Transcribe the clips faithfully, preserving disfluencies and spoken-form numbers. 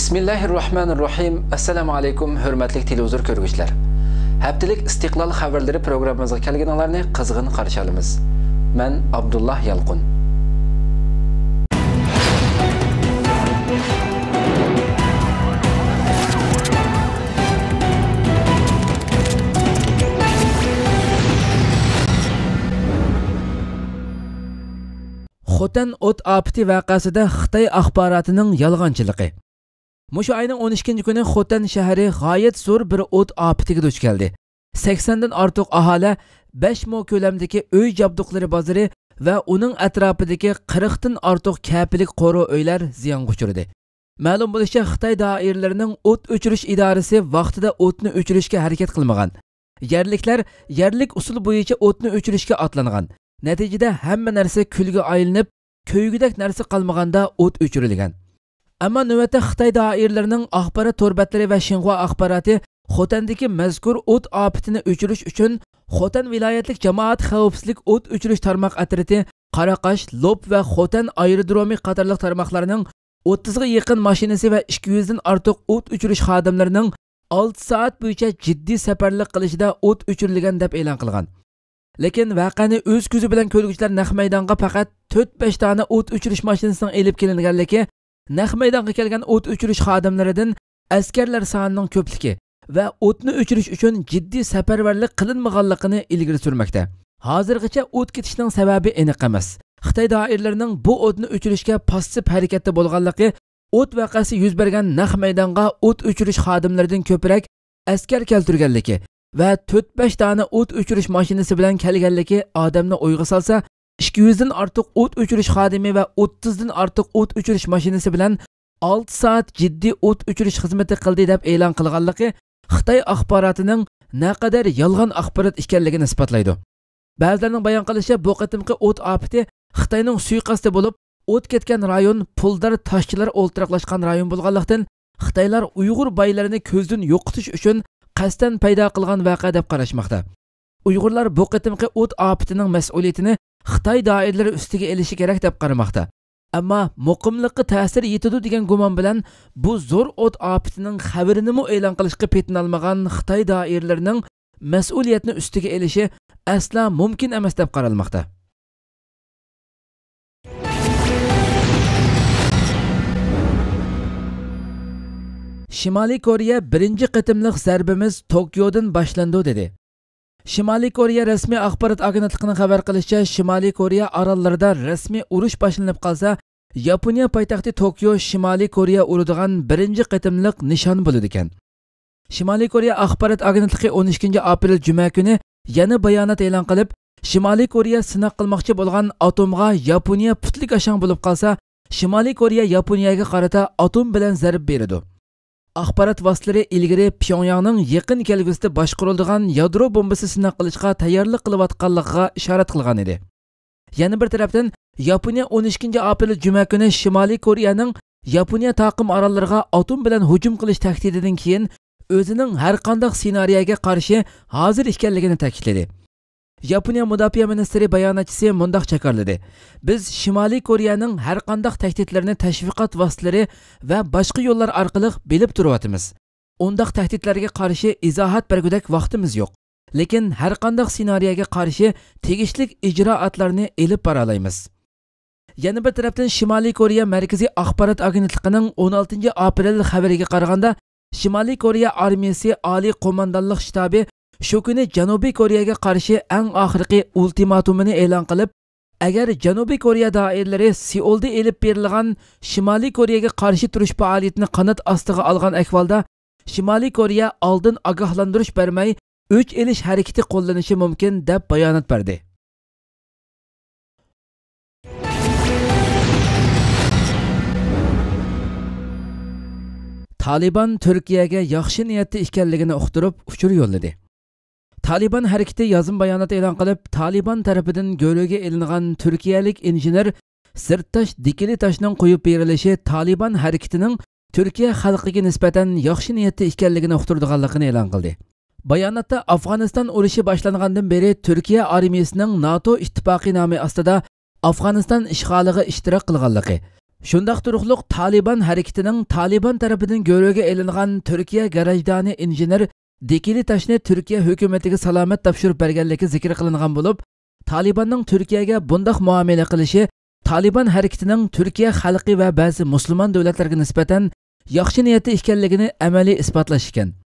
بىسمىللاھىررەھمانىررەھىم. ئەسسالامۇ ئەلەيكۇم، ھۆرمەتلىك تېلېۋىزور كۆرگۈچىلەر. ھەپتىلىك ئىستىقلال خەۋەرلىرى پروگراممىمىزغا كەلگىنىڭلارنى قىزغىن قارشى ئالىمىز. مەن ئابدۇللا يالقۇن. خوتەن ئوت ئاپىتى ۋەقەسىدە خىتاي ئاخباراتىنىڭ يالغانچىلىقى. مۇشۇ ئاينىڭ ئون ئىككىنچى كۈنى خوتەن شەھىرى غايەت زور بىر ئوت ئاپىتىگە دۇچ كەلدى. سەكسەندىن ئارتۇق ئاھالە بەش مو كۆلەمدىكى ئۆي جابدۇقلىرى بازىرى ۋە ئۇنىڭ ئەتراپىدىكى قىرىقتىن ئارتۇق كەپىلىك قورۇ ئۆيلەر زىيانغا ئۇچرىدى. مەلۇم بولۇشىچە، خىتاي دائىرىلىرىنىڭ ئوت ئۆچۈرۈش ئىدارىسى ۋاقتىدا ئوتنى ئۆچۈرۈشكە ھەرىكەت قىلمىغان. يەرلىكلەر يەرلىك ئۇسۇل بويىچە ئوتنى ئۆچۈرۈشكە ئاتلانغان. نەتىجىدە ھەممە نەرسە كۈلگە ئايلىنىپ، كۆيگۈدەك نەرسە قالمىغاندا ئوت ئۆچۈرۈلگەن. ئەمما نۆۋەتتە خىتاي دائىرىلىرىنىڭ ئاخبارات تور بەتلىرى ۋە شىنخۇا ئاخباراتى خوتەندىكى مەزكۇر ئوت ئاپىتىنى ئۆچۈرۈش ئۈچۈن خوتەن ۋىلايەتلىك جامائەت خەۋپسىزلىك ئوت ئۆچۈرۈش تارماق ئەترىتى، قاراقاش، لوپ ۋە خوتەن ئايرودرومى قاتارلىق تارماقلارنىڭ ئوتتۇزغا يېقىن ماشىنىسى ۋە ئىككى يۈزدىن ئارتۇق ئوت ئۆچۈرۈش خادىملىرىنىڭ ئالتە سائەت بويىچە جىددىي سەپەرۋەرلىك قىلىشىدا ئوت ئۆچۈرۈلگەن دەپ ئېلان قىلغان. لېكىن ۋەقەنى ئۆز كۆزى بىلەن كۆرگۈچىلەر نەق مەيدانغا پەقەت تۆت بەش دانە ئوت ئۆچۈرۈش ماشىنىسىنىڭ ئېلىپ كېلىنگەنلىكى، نەق مەيدانغا كەلگەن ئوت ئۆچۈرۈش خادىملىرىدىن ئەسكەرلەر سانىنىڭ كۆپلۈكى ۋە ئوتنى ئۆچۈرۈش ئۈچۈن جىددىي سەپەرۋەرلىك قىلىنمىغانلىقىنى ئىلگىرى سۈرمەكتە. ھازىرغىچە ئوت كېتىشنىڭ سەۋەبى ئېنىق ئەمەس. خىتاي دائىرىلىرىنىڭ بۇ ئوتنى ئۆچۈرۈشكە پاسسىپ ھەرىكەتتە بولغانلىقى، ئوت ۋەقەسى يۈز بەرگەن نەق مەيدانغا ئوت ئۆچۈرۈش خادىملىرىدىن كۆپرەك ئەسكەر كەلتۈرگەنلىكى ۋە تۆت بەش دانە ئوت ئۆچۈرۈش ماشىنىسى بىلەن كەلگەنلىكى ئادەمنى ئويغا سالسا، ئىككى يۈزدىن ئارتۇق ئوت ئۆچۈرۈش خادىمى ۋە ئوتتۇزدىن ئارتۇق ئوت ئۆچۈرۈش ماشىنىسى بىلەن ئالتە سائەت جىددىي ئوت ئۆچۈرۈش خىزمىتى قىلدى دەپ ئېلان قىلغانلىقى خىتاي ئاخباراتىنىڭ نەقەدەر يالغان ئاخبارات ئىكەنلىكىنى ئىسپاتلايدۇ. بەزىلەرنىڭ بايان قىلىشىچە، بۇ قېتىمقى ئوت ئاپىتى خىتاينىڭ سۇيىقەستى بولۇپ، ئوت كەتكەن رايون پۇلدار تاشچىلار ئولتۇراقلاشقان رايون بولغانلىقتىن، خىتايلار ئۇيغۇر بايلىرىنى كۆزدىن يوقىتىش ئۈچۈن قەستەن پەيدا قىلغان ۋەقە دەپ قاراشماقتا. ئۇيغۇرلار بۇ قېتىمقى ئوت ئاپىتىنىڭ مەسئۇلىيىتىنى خىتاي دائىرىلىرى ئۈستىگە ئېلىشى كېرەك دەپ قارىماقتا. ئەمما مۇقىملىققا تەسىر يېتىدۇ دېگەن گۇمان بىلەن بۇ زور ئوت ئاپىتىنىڭ خەۋىرىنىمۇ ئېلان قىلىشقا پېتىنالمىغان خىتاي دائىرىلىرىنىڭ مەسئۇلىيەتنى ئۈستىگە ئېلىشى ئەسلا مۇمكىن ئەمەس دەپ قارالماقتا. شىمالىي كورېيە بىرىنچى قېتىملىق زەربىمىز توكيودىن باشلىنىدۇ دېدى. شىمالىي كورېيە رەسمىي ئاخبارات ئاگېنتلىقىنىڭ خەۋەر قىلىشىچە، شىمالىي كورېيە ئاراللىرىدا رەسمىي ئۇرۇش باشلىنىپ قالسا، ياپونىيە پايتەختى توكيو شىمالىي كورېيە ئۇرىدىغان بىرىنچى قېتىملىق نىشان بولىدىكەن. شىمالىي كورېيە ئاخبارات ئاگېنتلىقى ئون ئىككىنچى ئاپرېل جۈمە كۈنى يەنە بايانات ئېلان قىلىپ، شىمالىي كورېيە سىناق قىلماقچى بولغان ئاتومغا ياپونىيە پۇتلىكاشاڭ بولۇپ قالسا، شىمالىي كورېيە ياپونىيەگە قارىتا ئاتوم بىلەن زەربە بېرىدۇ. ئاخبارات ۋاسىتىلىرى ئىلگىرى پيۇڭياڭنىڭ يېقىن كەلگۈسىدە باشقۇرۇلىدىغان يادرو بومبىسى سىناق قىلىشقا تەييارلىق قىلىۋاتقانلىقىغا ئىشارەت قىلغان ئىدى. يەنە بىر تەرەپتىن، ياپونىيە ئون ئىككىنچى ئاپرېل جۈمە كۈنى شىمالىي كورېيەنىڭ ياپونىيە تاقىم ئاراللىرىغا ئاتوم بىلەن ھۇجۇم قىلىش تەھدىتىدىن كېيىن ئۆزىنىڭ ھەرقانداق سېنارىيەگە قارشى ھازىر ئىكەنلىكىنى تەكىتلىدى. ياپونىيە مۇداپىئە مىنىستىرى باياناتچىسى مۇنداق جاكارلىدى: بىز شىمالىي كورېيەنىڭ ھەرقانداق تەھدىتلىرىنى تەشۋىقات ۋاسىتىلىرى ۋە باشقا يوللار ئارقىلىق بىلىپ تۇرۇۋاتىمىز. ئۇنداق تەھدىتلەرگە قارشى ئىزاھات بەرگۈدەك ۋاقتىمىز يوق. لېكىن ھەرقانداق سېنارىيەگە قارشى تېگىشلىك ئىجرائاتلارنى ئېلىپ بارالايمىز. يەنە بىر تەرەپتىن، شىمالىي كورېيە مەركىزىي ئاخبارات ئاگېنتلىقىنىڭ ئون ئالتىنچى ئاپرېل خەۋىرىگە قارىغاندا، شىمالىي كورېيە ئارمىيىسى ئالىي قوماندانلىق شتابى شۇ كۈنى جەنۇبىي كورېيەگە قارشى ئەڭ ئاخىرقى ئۇلتىماتومىنى ئېلان قىلىپ، ئەگەر جەنۇبىي كورېيە دائىرىلىرى سېئۇلدا ئېلىپ بېرىلغان شىمالىي كورېيەگە قارشى تۇرۇش پائالىيىتىنى قانات ئاستىغا ئالغان ئەھۋالدا، شىمالىي كورېيە ئالدىن ئاگاھلاندۇرۇش بەرمەي، ئۆچ ئېلىش ھەرىكىتى قوللىنىشى مۇمكىن، دەپ بايانات بەردى. تالىبان تۈركىيەگە ياخشى نىيەتتە ئىكەنلىكىنى ئۇقتۇرۇپ، ئۇچۇر يوللىدى. تالىبان ھەرىكىتى يازما بايانات ئېلان قىلىپ، تالىبان تەرىپىدىن گۆرۈگە ئېلىنغان تۈركىيەلىك ئىنژېنېر سىرتداش دىكىلىتاشنىڭ قويۇپ بېرىلىشى تالىبان ھەرىكىتىنىڭ تۈركىيە خەلقىگە نىسبەتەن ياخشى نىيەتتە ئىكەنلىكىنى ئۇقتۇرىدىغانلىقىنى ئېلان قىلدى. باياناتتا ئافغانىستان ئۇرۇشى باشلانغاندىن بېرى تۈركىيە ئارمىيىسىنىڭ ناتو ئىتتىپاقى نامى ئاستىدا ئافغانىستان ئىشغالىغا ئىشتىراك قىلغانلىقى، شۇنداق تۇرۇقلۇق تالىبان ھەرىكىتىنىڭ تالىبان تەرىپىدىن گۆرۈگە ئېلىنغان تۈركىيە گراژدانى ئىنژېنېر دېكىلى تاشنى تۈركىيە ھۆكۈمىتىگە سالامەت تاپشۇرۇپ بەرگەنلىكى زىكىر قىلىنغان بولۇپ، تالىباننىڭ تۈركىيەگە بۇنداق مۇئامىلە قىلىشى تالىبان ھەرىكىتىنىڭ تۈركىيە خەلقى ۋە بەزى مۇسۇلمان دۆلەتلەرگە نىسبەتەن ياخشى نىيەتتە ئىكەنلىكىنى ئەمەلىي ئىسپاتلاش ئىكەن.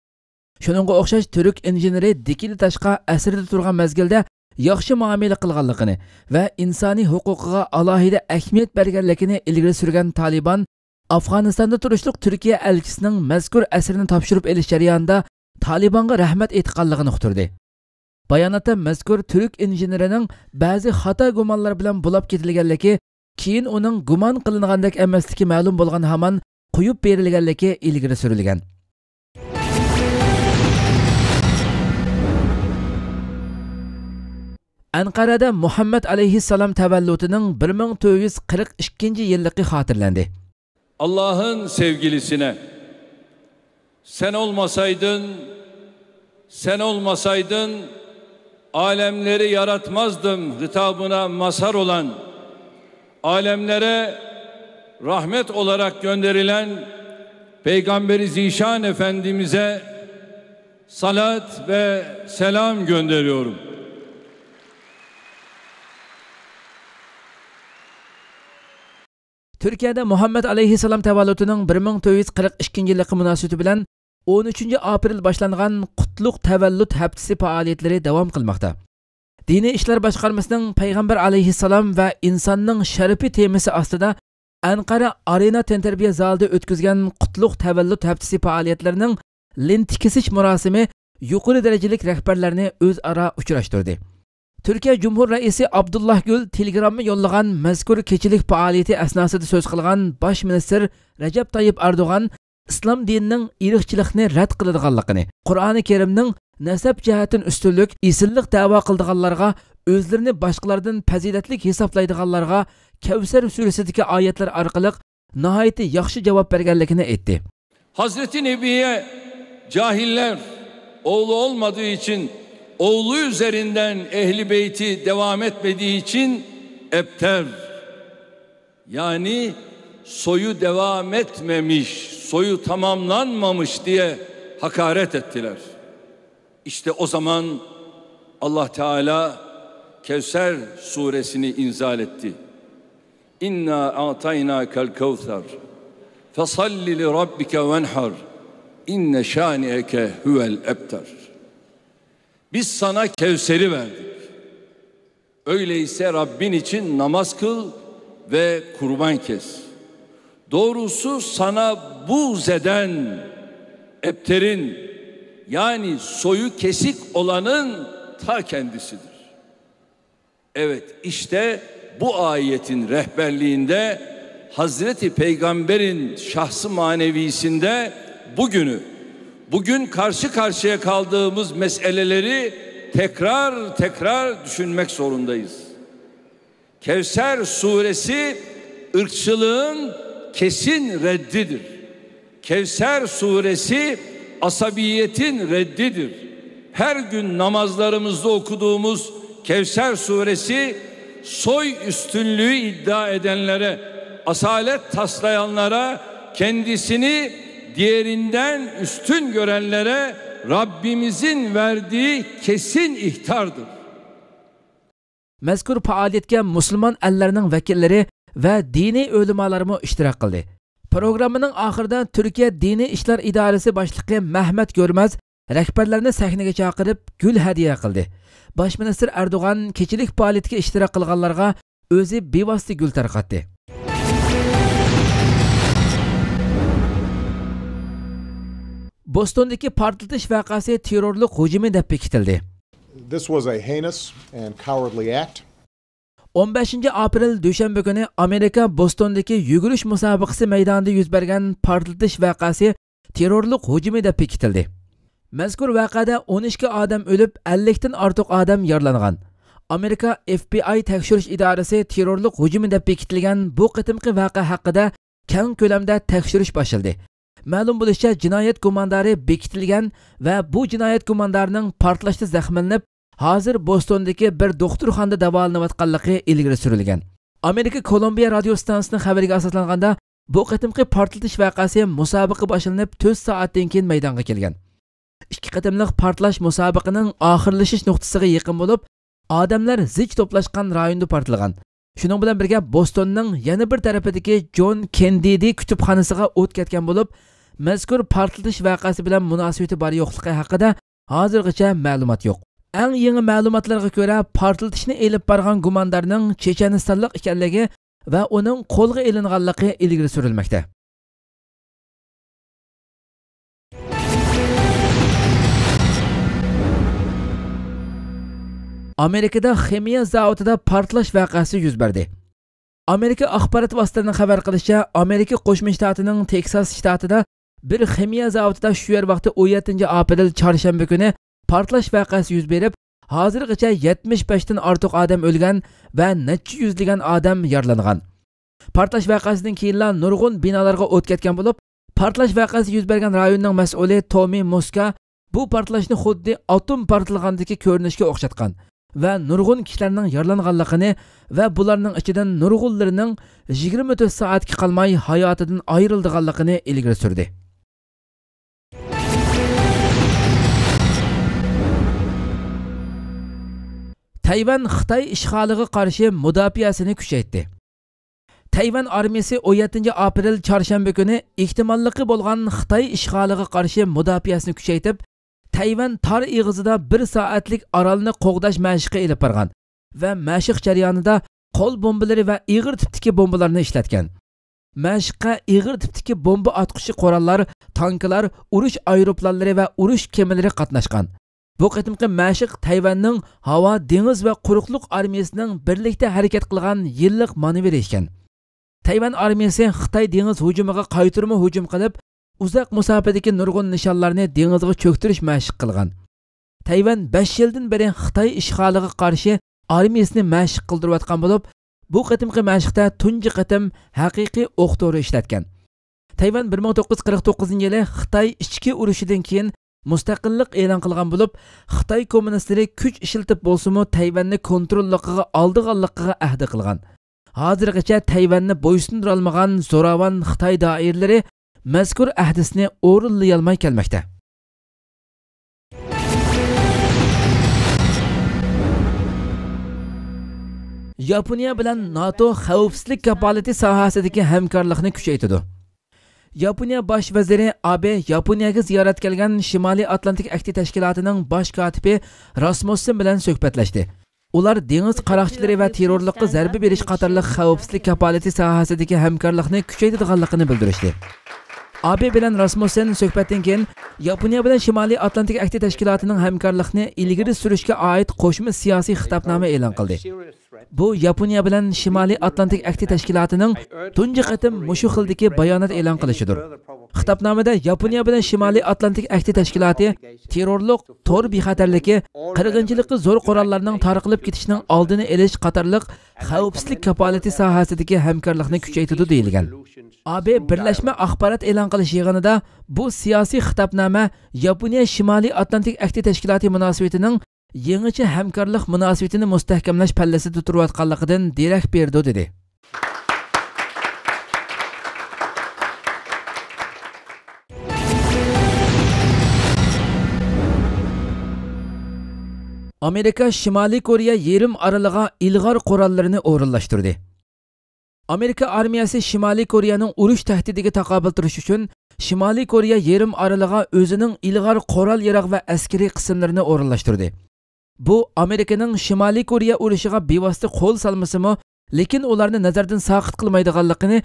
شۇنىڭغا ئوخشاش تۈرك ئىنژېنېرى دېكىلى تاشقا ئەسىردە تۇرغان مەزگىلدە ياخشى مۇئامىلە قىلغانلىقىنى ۋە ئىنسانىي ھوقۇقىغا ئالاھىدە ئەھمىيەت بەرگەنلىكىنى ئىلگىرى سۈرگەن تالىبان ئافغانىستاندا تۇرۇشلۇق تۈركىيە ئەلچىسىنىڭ مەزكۇر ئەسىرنى تاپشۇرۇپ ئېلىش جەريانىدا تالىبانغا رەھمەت ئېيتقانلىقىنى ئۇقتۇردى. باياناتتا مەزكۇر تۈرك ئىنژېنېرىنىڭ بەزى خاتا گۇمانلار بىلەن بۇلاپ كېتىلگەنلىكى، كېيىن ئۇنىڭ گۇمان قىلىنغاندەك ئەمەسلىكى مەلۇم بولغان ھامان قويۇپ بېرىلگەنلىكى ئىلگىرى سۈرۈلگەن. ئەنقەرەدە مۇھەممەد ئەلەيھىسسالام تەۋەللۇتىنىڭ بىر مىڭ تۆت يۈز قىرىق ئىككىنچى يىللىقى خاتىرىلەندى. Allah'ın sevgilisine, "Sen olmasaydın, sen olmasaydın, alemleri yaratmazdım" hitabına mazhar olan, alemlere rahmet olarak gönderilen Peygamberi Zişan Efendimiz'e salat ve selam gönderiyorum. تۈركىيەدە مۇھەممەد ئەلەيھىسسالام تەۋەللۇتىنىڭ بىر مىڭ تۆت يۈز قىرىق ئىككىنچى يىللىقى مۇناسىۋىتى بىلەن ئون ئۈچىنچى ئاپرېل باشلانغان قۇتلۇق تەۋەللۇت ھەپتىسى پائالىيەتلىرى داۋام قىلماقتا. دىنىي ئىشلار باشقارمىسىنىڭ پەيغەمبەر ئەلەيھىسسالام ۋە ئىنساننىڭ شەرىپى تېمىسى ئاستىدا ئەنقەرە ئارېنا تەنتەربىيە زالىدا ئۆتكۈزگەن قۇتلۇق تەۋەللۇت ھەپتىسى پائالىيەتلىرىنىڭ لېنتا كېسىش مۇراسىمى يۇقىرى دەرىجىلىك رەھبەرلەرنى ئۆزئارا ئۇچراشتۇردى. تۈركىيە جۇمھۇر رەئىسى ئابدۇللا گۈل تېلېگرامما يوللىغان مەزكۇر كېچىلىك پائالىيىتى ئەسناسىدا سۆز قىلغان باش مىنىستىر رەجەپ تايىپ ئەردوغان ئىسلام دىنىنىڭ ئىرقچىلىقنى رەت قىلىدىغانلىقىنى، قۇرئانى كەرىمنىڭ نەسەب جەھەتتىن ئۈستۈنلۈك، ئېسىللىق دەۋا قىلىدىغانلارغا، ئۆزلىرىنى باشقىلاردىن پەزىلەتلىك ھېسابلايدىغانلارغا كەۋسەر سۈرىسىدىكى ئايەتلەر ئارقىلىق ناھايىتى ياخشى جاۋاب بەرگەنلىكىنى ئېيتتى. Hazreti Nebi'ye cahiller, oğlu olmadığı için, oğlu üzerinden Ehli Beyti devam etmediği için ebter, yani soyu devam etmemiş, soyu tamamlanmamış diye hakaret ettiler. İşte o zaman Allah Teala Kevser suresini inzal etti. "İnna a'taynakel kevser. Fesalli li rabbike venhar. İnne şani'eke huvel ebter." Biz sana Kevser'i verdik. Öyleyse Rabbin için namaz kıl ve kurban kes. Doğrusu sana buğz eden ebterin, yani soyu kesik olanın ta kendisidir. Evet, işte bu ayetin rehberliğinde Hazreti Peygamber'in şahsı manevisinde bugünü, bugün karşı karşıya kaldığımız meseleleri tekrar tekrar düşünmek zorundayız. Kevser suresi ırkçılığın kesin reddidir. Kevser suresi asabiyetin reddidir. Her gün namazlarımızda okuduğumuz Kevser suresi soy üstünlüğü iddia edenlere, asalet taslayanlara, kendisini diğerinden üstün görenlere Rabbimizin verdiği kesin ihtardır. مەزكۇر پائالىيەتكە مۇسۇلمان ئەللەرنىڭ ۋەكىللىرى ۋە دىنىي ئۆلىمالارمۇ ئىشتىراك قىلدى. پروگراممىنىڭ ئاخىرىدا تۈركىيە دىنىي ئىشلار ئىدارىسى باشلىقى مەھمەت گۆرمەز رەھبەرلەرنى سەھنىگە چاقىرىپ، گۈل ھەدىيە قىلدى. باش مىنىستىر ئەردوغان كېچىلىك پائالىيەتكە ئىشتىراك قىلغانلارغا ئۆزى بىۋاسىتە گۈل تارقاتتى. بوستوندىكى پارتلىتىش ۋەقەسى تېررورلۇق ھۇجۇمى دەپ بېكىتىلدى. This was a heinous and cowardly act. ئون بەشىنچى ئاپرېل دۈشەنبە كۈنى ئامېرىكا بوستوندىكى يۈگۈرۈش مۇسابىقىسى مەيدانىدا يۈز بەرگەن پارتلىتىش ۋەقەسى تېررورلۇق ھۇجۇمى دەپ بېكىتىلدى. مەزكۇر ۋەقەدە ئون ئىككى ئادەم ئۆلۈپ، ئەللىكتىن ئارتۇق ئادەم يارىلانغان. ئامېرىكا ئېف بى ئاي تەكشۈرۈش ئىدارىسى تېررورلۇق ھۇجۇمى دەپ بېكىتىلگەن بۇ قېتىمقى ۋەقە ھەققىدە كەڭ كۆلەمدە تەكشۈرۈش باشلىدى. مەلۇم بولۇشىچە، جىنايەت گۇماندارى بېكىتىلگەن ۋە بۇ جىنايەت گۇماندارىنىڭ پارتلاشتا زەخىملىنىپ، ھازىر بوستوندىكى بىر دوختۇرخانىدا داۋالىنىۋاتقانلىقى ئىلگىرى سۈرۈلگەن. ئامېرىكا كولومبىيە رادىيو ئىستانسىسىنىڭ خەۋىرىگە ئاساسلانغاندا، بۇ قېتىمقى پارتلىتىش ۋەقەسى مۇسابىقە باشلىنىپ تۆت سائەتتىن كېيىن مەيدانغا كەلگەن. ئىككى قېتىملىق پارتلاش مۇسابىقىنىڭ ئاخىرلىشىش نۇقتىسىغا يېقىن بولۇپ، ئادەملەر زىچ توپلاشقان رايوندا پارتلىغان. شۇنىڭ بىلەن بىرگە، بوستوننىڭ يەنە بىر تەرىپىدىكى جون كېندىدى كۇتۇپخانىسىغا ئوت كەتكەن بولۇپ، مەزكۇر پارتلىتىش ۋەقەسى بىلەن مۇناسىۋىتى بار يوقلۇقى ھەققىدە ھازىرغىچە مەلۇمات يوق. ئەڭ يېڭى مەلۇماتلارغا كۆرە، پارتلىتىشنى ئېلىپ بارغان گۇماندارنىڭ چېچەنىستانلىق ئىكەنلىكى ۋە ئۇنىڭ قولغا ئېلىنغانلىقى ئىلگىرى سۈرۈلمەكتە. ئامېرىكىدا خىمىيە زاۋۇتىدا پارتلاش ۋەقەسى يۈز بەردى. ئامېرىكا ئاخبارات ۋاسىتىلىرىنىڭ خەۋەر قىلىشىچە، ئامېرىكا قوشما شتاتىنىڭ تېكساس شتاتىدا بىر خىمىيە زاۋۇتىدا چۈشۈر ۋاقتى ئون يەتتىنچى ئاپرېل چارشەنبە كۈنى پارتلاش ۋەقەسى يۈز بېرىپ، ھازىرغىچە يەتمىش بەشتىن ئارتۇق ئادەم ئۆلگەن ۋە نەچچە يۈزلىگەن ئادەم يارىلانغان. پارتلاش ۋەقەسىدىن كېيىنلا نۇرغۇن بىنالارغا ئوت كەتكەن بولۇپ، پارتلاش ۋەقەسى يۈز بەرگەن رايوننىڭ مەسئۇلى تومى موسكا بۇ پارتلاشنى خۇددى ئاتوم پارتلىغاندىكى كۆرۈنۈشكە ئوخشاتقان ۋە نۇرغۇن كىشىلەرنىڭ يارىلانغانلىقىنى ۋە بۇلارنىڭ ئىچىدىن نۇرغۇنلىرىنىڭ يىگىرمە تۆت سائەتكە قالماي ھاياتىدىن ئايرىلىدىغانلىقىنى ئىلگىرى سۈردى. تەيۋەن خىتاي ئىشغالىغا قارشى مۇداپىئەسىنى كۈچەيتتى. تەيۋەن ئارمىيىسى ئون يەتتىنچى ئاپرېل چارشەنبە كۈنى ئېھتىماللىقى بولغان خىتاي ئىشغالىغا قارشى مۇداپىئەسىنى كۈچەيتىپ، تەيۋەن تار ئېغىزىدا بىر سائەتلىك ئارالنى قوغداش مەشىقى ئېلىپ بارغان ۋە مەشىق جەريانىدا قول بومبىلىرى ۋە ئېغىر تىپتىكى بومبىلارنى ئىشلەتكەن. مەشىققە ئېغىر تىپتىكى بومبا ئاتقۇچى قوراللار، تانكىلار، ئۇرۇش ئايروپىلانلىرى ۋە ئۇرۇش كېمىلىرى قاتناشقان. بۇ قېتىمقى مەشىق تەيۋەننىڭ ھاۋا، دېڭىز ۋە قۇرۇقلۇق ئارمىيىسىنىڭ بىرلىكتە ھەرىكەت قىلغان يىللىق مانېۋىرى ئىكەن. تەيۋەن ئارمىيىسى خىتاي دېڭىز ھۇجۇمىغا قايتۇرما ھۇجۇم قىلىپ، ئۇزاق مۇساپىدىكى نۇرغۇن نىشانلارنى دېڭىزغا چۆكتۈرۈش مەشىق قىلغان. تەيۋەن بەش يىلدىن بېرى خىتاي ئىشغالىغا قارشى ئارمىيىسىنى مەشىق قىلدۇرۇۋاتقان بولۇپ، بۇ قېتىمقى مەشىقتە تۇنجى قېتىم ھەقىقىي ئوق دورا ئىشلەتكەن. تەيۋەن بىر مىڭ توققۇز يۈز قىرىق توققۇزىنچى يىلى خىتاي ئىچكى ئۇرۇشىدىن كېيىن مۇستەقىللىق ئېلان قىلغان بولۇپ، خىتاي كوممۇنىستلىرى كۈچ ئىشلىتىپ بولسىمۇ تەيۋەننى كونتروللۇقىغا ئالىدىغانلىقىغا ئەھدە قىلغان. ھازىرغىچە تەيۋەننى بويسۇندۇرالمىغان زوراۋان خىتاي دائىرىلىرى مەزكۇر ئەھدىسىنى ئورۇنلىيالماي كەلمەكتە. ياپونىيە بىلەن ناتو خەۋپسىزلىك كاپالىتى ساھەسىدىكى ھەمكارلىقنى كۈچەيتىدۇ. ياپونىيە باش ۋەزىرى ئابې ياپونىيەگە زىيارەتكە كەلگەن شىمالىي ئاتلانتىك ئەھدى تەشكىلاتىنىڭ باش كاتىپى راسمۇسسېن بىلەن سۆھبەتلەشتى. ئۇلار دېڭىز قاراقچىلىرى ۋە تېررورلۇققا زەربە بېرىش قاتارلىق خەۋپسىزلىك كاپالىتى ساھەسىدىكى ھەمكارلىقنى كۈچەيتىدىغانلىقىنى بىلدۈرۈشتى. ئابې بىلەن راسمۇسسېن سۆھبەتتىن كېيىن ياپونىيە بىلەن شىمالىي ئاتلانتىك ئەھدى تەشكىلاتىنىڭ ھەمكارلىقنى ئىلگىرى سۈرۈشكە ئائىت قوشما سىياسىي خىتابنامە ئېلان قىلدى. بۇ ياپونىيە بىلەن شىمالىي ئاتلانتىك ئەھدى تەشكىلاتىنىڭ تۇنجى قېتىم مۇشۇ خىلدىكى بايانات ئېلان قىلىشىدۇر. خىتابنامىدە ياپونىيە بىلەن شىمالىي ئاتلانتىك ئەھدى تەشكىلاتى تېررورلۇق، تور بىخەتەرلىكى، قىرغىنچىلىققا زور قوراللارنىڭ تارقىلىپ كېتىشىنىڭ ئالدىنى ئېلىش قاتارلىق خەۋپسىزلىك كاپالىتى ساھەسىدىكى ھەمكارلىقنى كۈچەيتىدۇ دېيىلگەن. ئابې بىرلەشمە ئاخبارات ئېلان قىلىش يىغىنىدا بۇ سىياسىي خىتابنامە ياپونىيە شىمالىي ئاتلانتىك ئەھدى تەشكىلاتى مۇناسىۋىتىنىڭ يېڭىچە ھەمكارلىق مۇناسىۋىتىنى مۇستەھكەملەش پەللىسىدە تۇرۇۋاتقانلىقىدىن دېرەك بېرىدۇ، دېدى. ئامېرىكا شىمالىي كورېيە يېرىم ئارىلىغا ئىلغار قوراللىرىنى ئورۇنلاشتۇردى. ئامېرىكا ئارمىيەسى شىمالىي كورېيەنىڭ ئۇرۇش تەھدىتىگە تاقابىل تۇرۇش ئۈچۈن شىمالىي كورېيە يېرىم ئارىلىغا ئۆزىنىڭ ئىلغار قورال ياراغ ۋە ئەسكىرىي قىسىملىرىنى ئورۇنلاشتۇردى. بۇ ئامېرىكىنىڭ شىمالىي كورېيە ئۇرۇشىغا بىۋاسىتە قول سالمىسىمۇ، لېكىن ئۇلارنى نەزەردىن ساقىت قىلمايدىغانلىقىنى،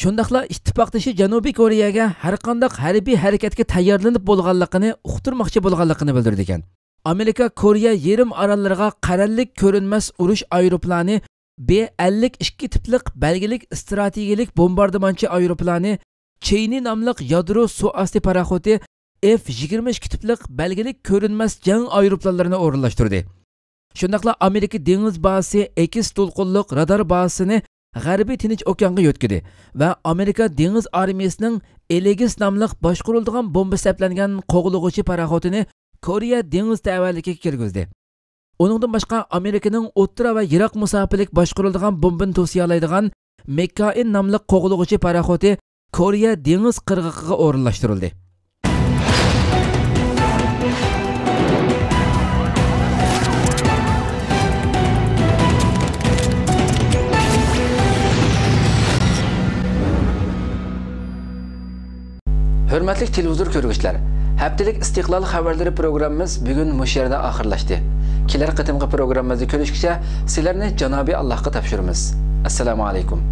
شۇنداقلا ئىتتىپاقدىشى جەنۇبىي كورېيەگە ھەرقانداق ھەربىي ھەرىكەتكە تەييارلىنىپ بولغانلىقىنى ئۇقتۇرماقچى بولغانلىقىنى بىلدۈرىدىكەن. ئامېرىكا كورېيە يېرىم ئاراللىرىغا قەرەللىك كۆرۈنمەس ئۇرۇش ئايروپىلانى بې ئەللىك ئىككى تىپلىق بەلگىلىك ئىستراتېگىيەلىك بومباردىمانچى ئايروپىلانى، چېينى ناملىق يادرو سۇ ئاستى پاراخوتى، ئېف يىگىرمە ئىككى تىپلىق بەلگىلىك كۆرۈنمەس جەڭ ئايروپىلانلىرىنى ئورۇنلاشتۇردى. شۇنداقلا ئامېرىكا دېڭىز بازىسى ئېكس دولقۇنلۇق رادار بازىسىنى غەربىي تىنچ ئوكيانغا يۆتكىدى ۋە ئامېرىكا دېڭىز ئارمىيىسىنىڭ ئېلېگىس ناملىق باشقۇرۇلىدىغان بومبا سەپلەنگەن قوغلىغۇچى پاراخوتىنى كورېيە دېڭىز تەۋەلىكىگە كىرگۈزدى. ئۇنىڭدىن باشقا، ئامېرىكىنىڭ ئوتتۇرا ۋە يىراق مۇساپىلىك باشقۇرۇلىدىغان بومبىنى توسۇيالايدىغان مېككائىن ناملىق قوغلىغۇچى پاراخوتى كورېيە دېڭىز قىرغىقىغا ئورۇنلاشتۇرۇلدى. ھۆرمەتلىك تېلېۋىزور كۆرگۈچىلەر، ھەپتىلىك ئىستىقلال خەۋەرلىرى پروگراممىمىز بۈگۈن مۇشۇ يەردە ئاخىرلاشتى. كېلەر قېتىمقى پروگراممىمىزدا كۆرۈشكىچە سىلەرنى جانابىي ئاللاھقا تاپشۇرىمىز. ئەسسالامۇ ئەلەيكۇم.